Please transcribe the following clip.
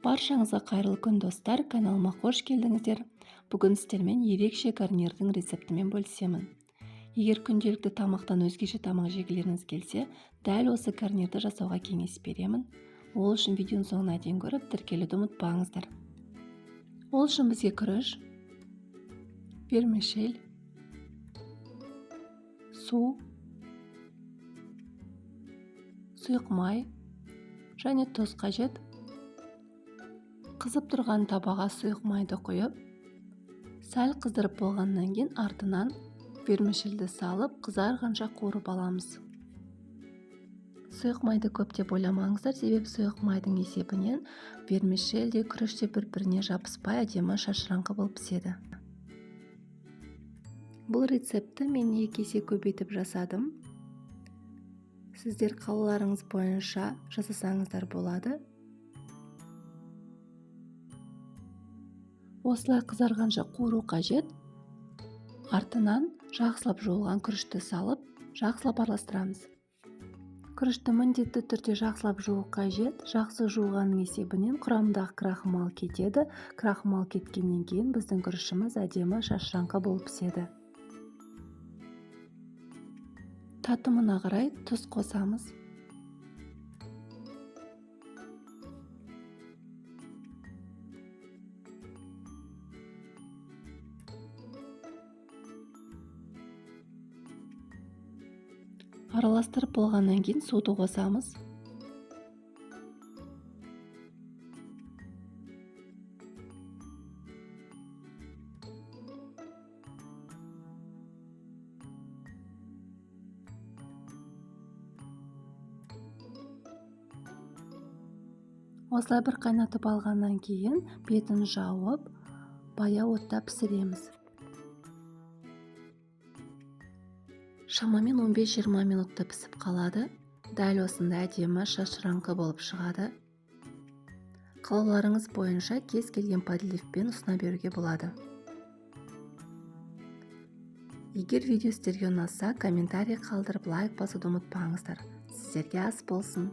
Баршаңызға қайырлы күн, достар! Каналыма қош келдіңіздер. Бүгін сіздермен ерекше гарнирдің рецептімен бөлісемін. Егер күнделікті тамақтан өзгеше тамақ жегілеріңіз келсе, дәл осы гарнирді жасауға кеңес беремін. Ол үшін видеоның соңына дейін көріп, тіркелуді ұмытпаңыздар. Ол үшін бізге күріш, вермишель, су, сұйық май және тұз қажет. Қызып тұрған табаға сұйық майды құйып, сәл қыздырып болғаннан кейін артынан вермишельді салып, қызарғанша қуырып аламыз. Сұйық майды көп деп ойламаңыздар, себебі сұйық майдың есебінен вермишель де, күріш те бір-біріне жабыспай әдемі шашыраңқы болып піседі. Бұл рецептті мен 2 есе көбейтіп жасадым. Сіздер қалаларыңыз бойынша жасасаңыздар болады. Осылай қызарғанша қуыру қажет. Артынан жақсылап жуылған күрішті салып, жақсылап араластырамыз. Күрішті міндетті түрде жақсылап жуу қажет. Жақсы жуғанның есебінен құрамындағы крахмал кетеді. Крахмал кеткеннен кейін біздің күрішіміз әдемі шашыраңқы болып піседі. Татымына қарай тұз қосамыз. Араластырып болғаннан кейін суды қосамыз. Осылай бір қайнатып алғаннан кейін бетін жауып, баяу отта пісіреміз. Шамамен 15-20 минутта пісіп қалады. Дәл осындай әдемі шашыраңқы болып шығады. Қалауларыңыз бойынша кез келген подливпен ұсына беруге болады. Егер видео сіздерге ұнаса, комментарий қалдырып, лайк басуды ұмытпаңыздар. Сіздерге ас болсын.